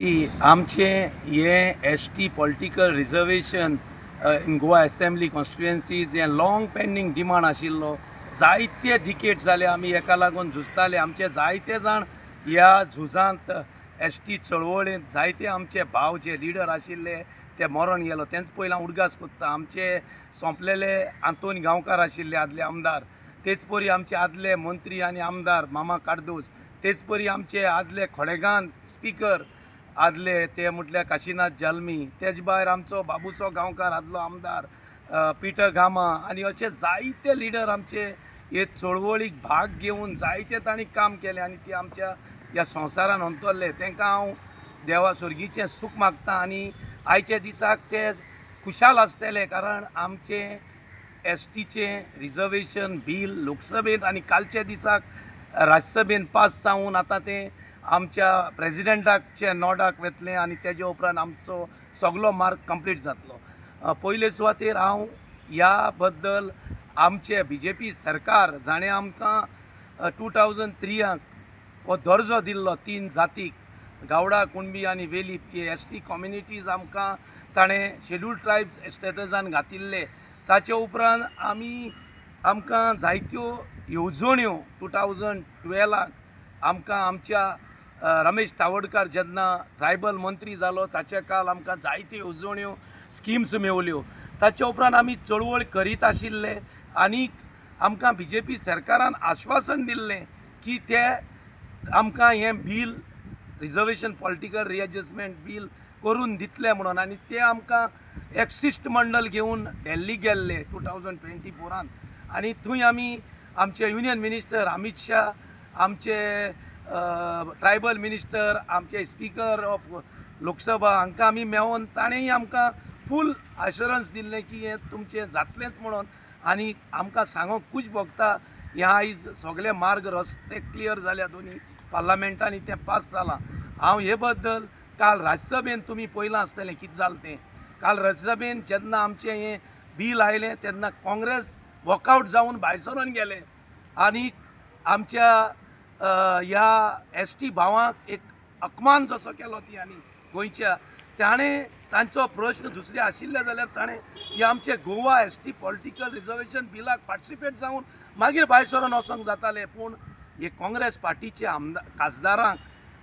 की आमचें हें ST political reservation in Goa assembly constituencies हें लाँग पेंडींग डिमांड आशिल्लो. जायते डिकेड जाले आमी हेका लागून झुजताले. आमचे जायते जाण ह्या झुजांत, एसटी चळवळींत जायते आमचे भाव जे लिडर आशिल्ले ते मरोन गेलो. तेंच पयलीं हांव उडगास कोत्ता, आमचे सोंपलेले आंतोन गांवकार आशिल्ले आदले आमदार, तेच परी आमचे आदले मंत्री आनी आमदार मामा कार्दोज, तेच परी आमचे आदले खोडेगांत स्पिकर आदले ते म्हटल्यार काशिनाथ जाल्मी, तेज भायर आमचो बाबुसो गांवकार आदलो आमदार, पिटर गामा आनी अशे जायते लिडर आमचे हे चळवळीक भाग घेवन जायते तांणी काम केलें आनी ते आमच्या ह्या संवसारान अंतरले. तांकां हांव देवा स्वर्गीचें सूख मागता आनी आयच्या दिसाक ते खुशाल आसतले, कारण आमचें एसटीचें रिजर्वेशन बील लोकसभेंत आनी कालच्या दिसाक राज्यसभेन पास जावन आतां तें आमच्या प्रेजिडेंटाच्या नोडाक वेतलें आनी तेज्या उपरांत आमचो सगलो मार्ग कंप्लीट जातलो. पयले सुवातेर हांव ह्या बद्दल आमचे बीजेपी सरकार जाणें आमकां 2003आक हो दर्जो दिल्लो तीन जातीक, गावडा, कुणबी आनी वेलीप, ही एसटी कम्युनिटीज आमकां ताणें शेड्यूल ट्रायब्स स्टेटसान घातिल्ले. ताचे उपरांत आमी आमकां जायत्यो येवजण्यो 2012आक आमकां आमच्या रमेश तावडकार जेन्ना ट्रायबल मंत्री जालो ताच्या काल आमकां जायत्यो येवजण्यो, स्किम्स मेवल्यो. ताच्या उपरांत आमी चळवळ करीत आशिल्ले आनी आमकां बीजेपी सरकारान आश्वासन दिल्लें की ते आमकां हें bill reservation political readjustment bill करून दितले म्हणून. आनी ते आमकां एक शिश्टमंडळ घेवन दिल्ली गेल्ले 2024आन आनी थंय आमी आमचे युनियन मिनिस्टर अमीत शाह, आमचे ट्रायबल मिनिस्टर, आमचे स्पिकर ऑफ लोकसभा हांकां आमी मेळोन ताणेंय आमकां फूल अशुरन्स दिल्लें की हें तुमचें जातलेंच म्हणून. आनी आमकां सांगोंक खूश भोगता, हें आयज सगळे मार्ग रस्ते क्लियर जाल्या, दोनी पार्लामेंटांनी तें पास जालां. हांव हे बद्दल काल राज्यसभेन तुमी पळयलां आसतलें कितें जालें तें. काल राज्यसभेन जेन्ना आमचें हें बील आयलें तेन्ना काँग्रेस वॉकआवट जावन भायर सरून गेले आनी आमच्या ह्या एसटी भावांक एक अपमान जसो केलो ती. आनी गोंयच्या ताणें तांचो प्रश्न दुसरे आशिल्ले जाल्यार ताणें हे आमचे गोवा एसटी पॉलिटिकल रिजर्वेशन बिलाक पार्टिसिपेट जावन मागीर भायर सरून वचोंक जाताले. पूण हे काँग्रेस पार्टीचे आमदार खासदारांक,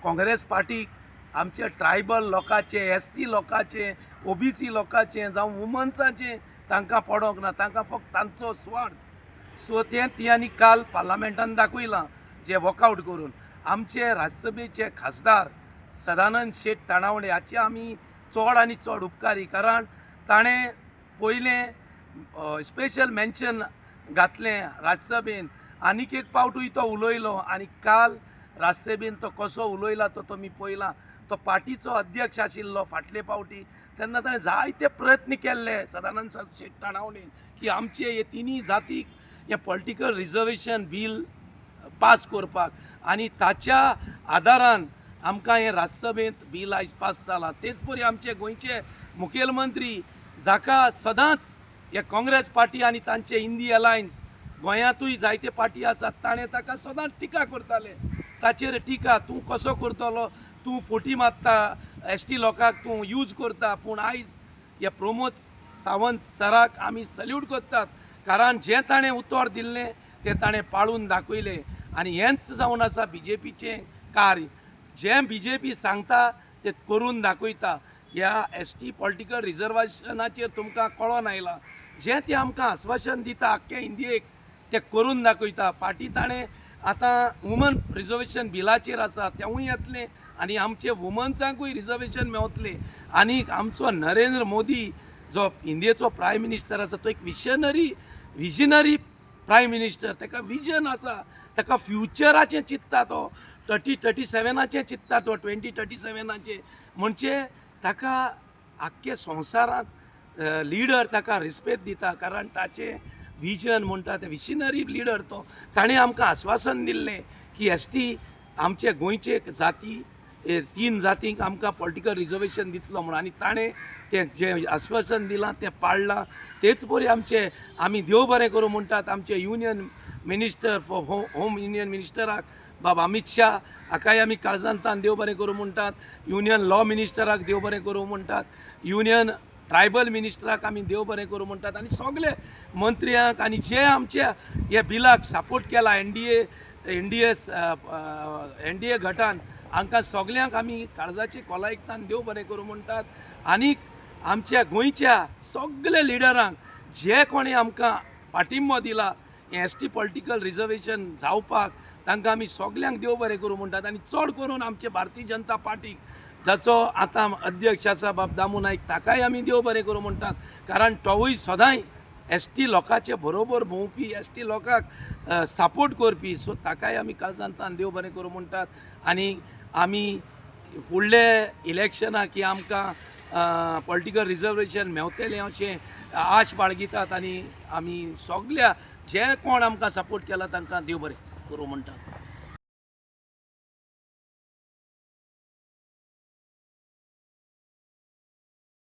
काँग्रेस पार्टीक आमचे ट्रायबल लोकांचे, एससी लोकांचे, ओबीसी लोकांचे जावं वुमन्साचे तांकां पडोंक ना. तांकां फक्त तांचो स्वार्थ. सो तें ती काल पार्लामेंटान दाखयलां जे वॉकआवट करून. आमचे राज्यसभेचे खासदार सदानंद शेट तानावडे हाचे आमी चड आनी चड उपकारी, कारण ताणें पयलें स्पेशल मेन्शन घातलें राज्यसभेन. आनीक एक पावटूय तो उलयलो आनी काल राज्यसभेन तो कसो उलयला तो तुमी पळयला. तो पार्टीचो अध्यक्ष आशिल्लो फाटले पावटी तेन्ना ताणें जायते प्रयत्न केल्ले सदानंद शेट तानावडेन की आमचे हे तिनूय जातीक हें पॉलिटिकल रिजर्वेशन बील पास करपाक आनी ताच्या आदारान आमकां हें राज्यसभेंत बील आयज पास जालां. तेच परी आमचे गोंयचे मुखेलमंत्री, जाका सदांच हे काँग्रेस पार्टी आनी तांचे इंडी अलायन्स, गोंयांतूय जायते पार्टी आसात, ताणें ताका सदांच टिका करताले, ताचेर टिका, तूं कसो करतलो, तूं फोटी मारता, एसटी लोकांक तूं यूज करता. पूण आयज हे प्रमोद सावंत सराक आमी सल्यूट करतात, कारण जें ताणें उतर दिल्लें तें ताणें पाळून दाखयलें. आनी हेंच जावन आसा बीजेपीचें कार्य. जें बीजेपी सांगता तें करून दाखयता. ह्या एसटी पॉलिटिकल रिजर्वेशनाचेर तुमकां कळोन आयलां, जें तें आमकां आस्वासन दिता आख्खे इंडियेक तें करून दाखयता. फाटीं ताणें आतां वुमन रिजर्वेशन बिलाचेर आसा, तेंवूय येतलें आनी आमचे वुमन्सांकूय रिजर्वेशन मेवतलें. आनी आमचो नरेंद्र मोदी जो इंडियेचो प्रायम मिनिस्टर आसा तो एक विजनरी प्रायम मिनिस्टर. ताका विजन आसा, ताका फ्युचराचें चिंत्ता तो, 30 37आचें चिंत्ता तो, 2037आचें. म्हणजे ताका आख्खे संवसारांत लिडर ताका रिस्पेक्ट दिता, कारण ताचें विजन म्हणटा तें, विजनरी लिडर तो. ताणें आमकां आस्वासन दिल्लें की एसटी आमचे गोंयचे जाती हे तीन जातींक आमकां पॉलिटिकल रिजर्वेशन दितलो म्हणून. आनी ताणें तें जें आस्वासन दिलां तें पाळ्ळां. तेच परी आमचे आमी देव बरें करूं म्हणटात आमचे union minister for home union मिनिस्टराक बाब अमीत शाह हाकाय आमी काळजांतल्यान देव बरें करूं म्हणटात. युनियन लॉ मिनिस्टराक देव बरें करूं म्हणटात. युनियन ट्रायबल मिनिस्टराक आमी देव बरें करूं म्हणटात. आनी सगळे मंत्र्यांक आनी जे आमच्या ह्या बिलाक सपोर्ट केला एनडीए गटान, हांकां सगल्यांक आमी काळजाचे खोलायेंतल्यान देव बरें करूं म्हणटात. आनीक आमच्या गोंयच्या सगल्या लिडरांक जे कोणी आमकां पाठिंबो दिला एसटी पॉलिटिकल रिजर्वेशन जावपाक, तांकां आमी सगल्यांक देव बरें करूं म्हणटात. आनी चड करून आमचे भारतीय जनता पार्टीक, जाचो आतां अध्यक्ष आसा बाब दामू नायक, ताकाय आमी देव बरें करूं म्हणटात, कारण तोवूय सदांय एसटी लोकांचे बरोबर भोंवपी, एसटी लोकांक सपोर्ट करपी. सो ताकाय आमी काळजांतल्यान देव बरें करूं म्हणटात. आनी आमी फुडले इलेक्शनाक की आमकां पॉलिटिकल रिजर्वेशन मेवतलें अशें आश बाळगितात. आनी आमी सगल्या जे कोण आमकां सपोर्ट केला तांकां देव बरें करूं म्हणटात.